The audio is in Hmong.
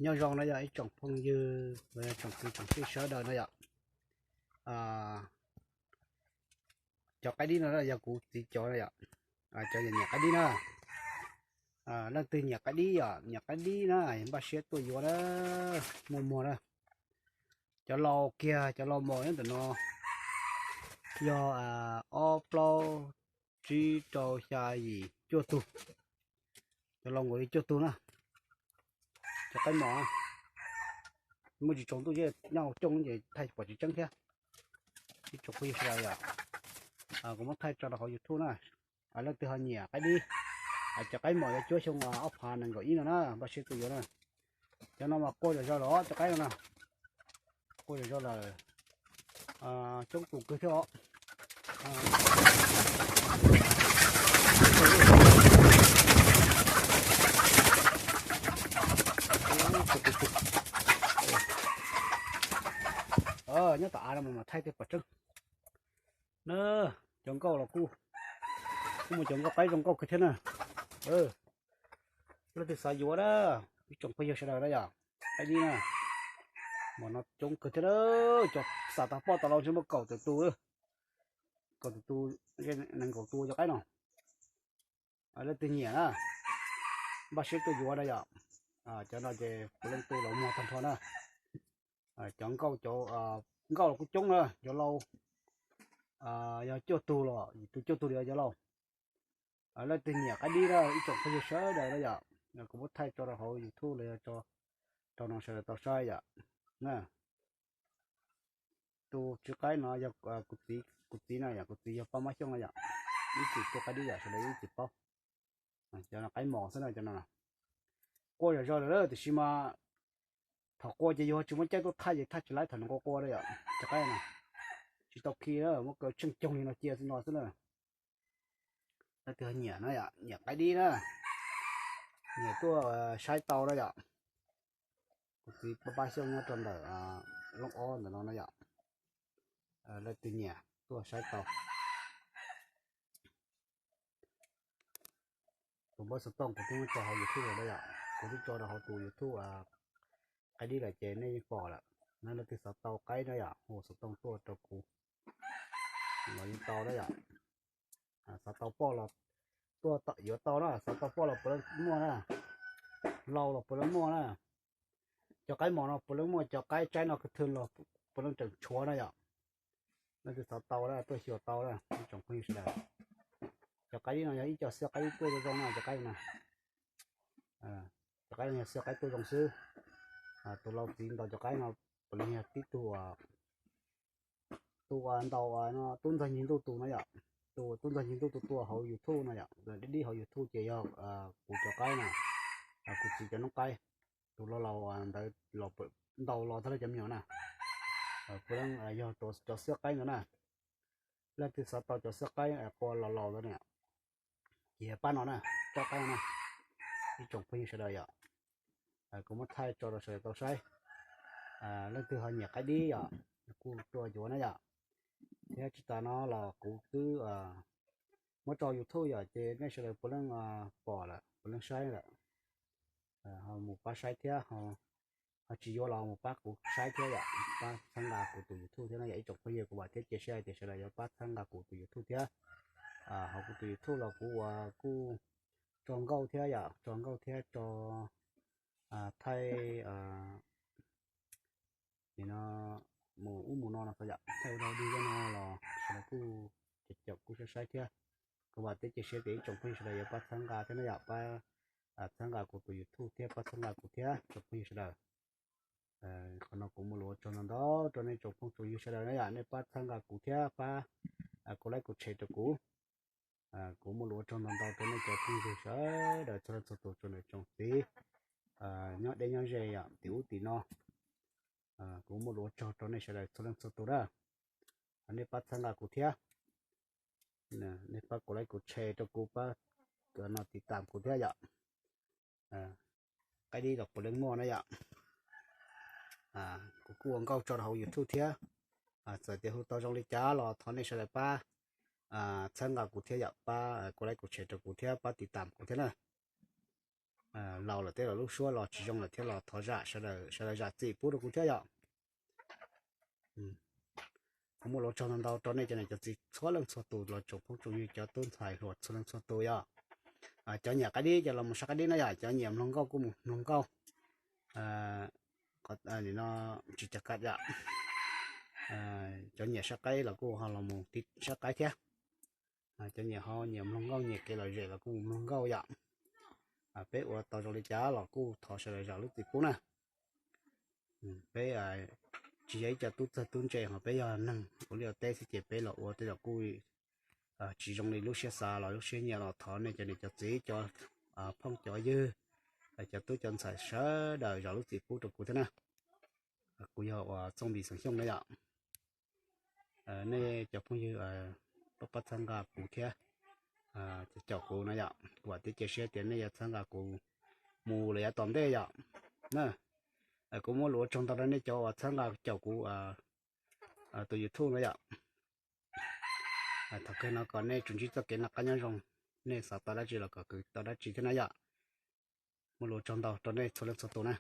Nyob zoo na yog ib tsoom phooj ywg, tsoom kwv tsoom tij sawv daws na yom. Cov qaib dib no yog kuv txiv cov na yom. Cov yog nyiam qaib dib na. Leej twg nyiam qaib dib yom, nyiam qaib dib na, npaj siab tuaj yuav na, muaj muag na. Cov laus kiag, cov laus mos nyob ntawm no yog ob plaub tsib rau xya yim cuaj tug. Cov laus nkaus li cuaj tug na. Cov qaib mos muaj tsis tsaus ntuj, nyob hauv cooj ces thaij pom tsis tseeb thiab. Ib tsoom phooj ywg sawv daws yom, kuv muab thaij tso rau hauv YouTube na. Leej twg ho nyiam qaib dib, cov qaib mos yuav cuab xyoo ob phav nees nkaum ib no na, npaj siab tuaj yuav na. Cov no mas quaj zom zaws lawm, cov qaib no na, quaj zom zaws lawm, coob tus kawg thiab os. Nyob tom av no mas thaij thiaj pom tseeb na. Cov nkauj los kuj, kuj muaj cov nkauj qaib zoo nkauj kawg thiab na. Leej twg xav yuav na, ib tsoom phooj ywg sawv daws na yom, qaib dib na, mas no coob kawg thiab na. Cov xam tag poj tom los ntshe muaj kaum tawm tus, kaum tawm tus, nees nkaum tus cov qaib no. Leej twg nyiam na, npaj siab tuaj yuav na yom. Cov no ces puav leej tu los muag tag nrho na. Cov nkauj, cov nkauj los kuj coob na, cov laus yog cuaj tug los, yim tug cuaj tug li cov laus. Leej twg nyiam qaib dib na, ib tsoom phooj ywg sawv daws na yom, kuv muab thaij tso rau hauv YouTube los yog rau no sawv daws tau saib yom. Tus tswv qaib no yog kuv txiv, kuv txiv na yom, kuv txiv yog Paj Mab Xyooj na yom, ib txwm tuaj qaib dib yom, sawv daws ib txwm paub. Cov no qaib mos xwb na, cov no quaj zom zaws lawm tiam sis mas thaum quaj ces yus tsis muaj caij tuaj thaij ces thaij tsis laib thaum nws quaj quaj na yom, cov qaib no. Tsis tau khi na, muab kaw tsheej coog li no cia xwb no xwb na. Leej twg ho nyiam na yom, nyiam qaib dib na, nyiam tuaj saib tau na yom. Kuv txiv Paj Mab Xyooj nyob rau ntawm Looj Ob ntawm no na yom. Leej twg nyiam tuaj saib tau. Tus npawb xov tooj kuv twb muab tso hauv YouTube lawm na yom, kuv twb tso rau hauv tus YouTube qaib dib lawm ces nej yeej pom lawm. Leej twg xav tau qaib na yom, hu xov tooj tuaj rau kuv los yeej tau na yom. Xav tau poj los tuaj yuav tau na, xav tau poj los puav leej muaj na, laus los puav leej muaj na. Cov qaib mos no puav leej muaj, cov qaib tsaib no kawg thwm los puav leej tseem tshuav na yom. Leej twg xav tau na tuaj xyuas tau na ib tsoom phooj ywg sawv daws. Cov qaib dib no yog ib co xwb qaib dib tuaj zoo zoo na cov qaib no. Cov qaib no yog xwb qaib tuaj zoo xwb. Tus laus txiv ntaus cov qaib no puav leej yog tib tug, tus ntaus no Tub Ntxawg Ncig Ntuj tus no yom. Tus Tub Ntxawg Ncig Ntuj tus tua hauv YouTube no yom, dib dib hauv YouTube ces yog kuv cov qaib na, kuv txiv cov noob qaib. Tus laus laus ntawd ntaus los txog lawv cov me nyuam na, puav leej yog cov xwb qaib ntawd na. Leej twg xav tau cov xwb qaib qua laus laus ntawd na, ces yog pab no na, tsob qaib no na, ib tsoom phooj ywg sawv daws yom. Kuv muab thaij tso rau sawv daws tau saib. Leej twg ho nyiam qaib dib yom, kuj tuaj yuav na yom. Thiab tsis tas no los kuv twb muab tso YouTube yom, ces nej sawv daws puav leej pom lawm, puav leej saib lawm. Ho mus pab saib thiab, ho tsis yuav los mus pab kuv saib thiab yom, pab txhawb nqa kuv tus YouTube thiab no yom. Ib tsoom phooj ywg, kuv vam thiab cia siab hais tias sawv daws yuav pab txhawb nqa kuv tus YouTube thiab. Hauv kuv tus YouTube los kuv ua kuj tso nkauj thiab yom, tso nkauj thiab tso thaij no mus ub mus no no yom, thaij ua dog dig no los sawv daws kuj caum kuj saib saib thiab. Kuv vam thiab cia siab tias ib tsoom phooj ywg sawv daws yuav pab txhawb nqa thiab na yom, pab txhawb nqa kuv tus YouTube thiab pab txhawb nqa kuv thiab tsoom phooj ywg sawv daws. Qhov no kuv muaj lus ua tsaug ntau ntau rau nej tsoom phooj tsoom ywg sawv daws na yom, nej pab txhawb nqa kuv thiab pab kuv like kuv share rau kuv. Kuv muaj lus ua tsaug ntau ntau rau nej cov phooj ywg sawv daws txhua leej txhua tus, tsoom niam tsoom txiv nyob deb nyob ze yom, tim ub tim no. Kuv muaj lus ua tsaug rau nej sawv daws txhua leej txhua tus na. Nej pab txhawb nqa kuv thiab, nej pab kuv like kuv share rau kuv, pab no tiv tam kuv thiab yom. Qaib dib los puav leej muaj na yom. Kuv kuj ua nkauj tso rau hauv YouTube thiab. Txawm tias hu tau zoo li cas los thov nej sawv daws pab txhawb nqa kuv thiab yom, pab kuv like kuv share rau kuv thiab pab tiv tam kuv thiab na. Laus lawm thiab los lub suab los tsis zoo lawm thiab los thov zam, sawv daws zam txim pub rau kuv thiab yom. Kuv muaj lus ua tsaug ntau ntau rau nej cov niam cov txiv txhua leej txhua tus, los tsoom phooj tsoom ywg, cov tub ntxhais hluas txhua leej txhua tus yom. Cov nyiam qaib dib ces los mus saib qaib dib na yom, cov nyiam mloog nkauj kuj mus mloog nkauj. No tsis cov kav yom. Cov nyiam saib qaib los kuj ho los mus saib qaib thiab. Cov nyiam ho nyiam mloog nkauj nyiam kev lom zem los kuj mus mloog nkauj yom. Peb ua tau zoo li cas los kuj thov sawv daws zam lub txim pub na. Peb tsis yog ib co tub txawg tub ntse, ho peb yog neeg ua liaj ua teb xwb ces peb los ua tej zaum kuj tsis zoo li lub siab xav los lub siab nyiam los thov nej cov niam cov txiv, cov phooj cov ywg, cov tub cov ntxhais sawv daws zam lub txim pub rau kuv thiab na. Kuv yog uas Txooj Npis Xeem Xyooj na yom. Nej cov phooj ywg pab pab txhawb nqa kuv thiab caum kuv no yom, kuv vam thiab cia siab tias nej yuav txhawb nqa kuv mus lawm yav tom ntej yom. Na, kuv muaj lus ua tsaug ntau rau nej cov uas txhawb nqa caum kuv tus YouTube no yom. Thaum kawg no kom nej tsuas ntsib txoj kev noj qab nyob zoo, nej xav tau dab tsi los kom khwv tau dab tsi thiab na yom. Muaj lus ua tsaug ntau rau nej txhua leej txhua tus na.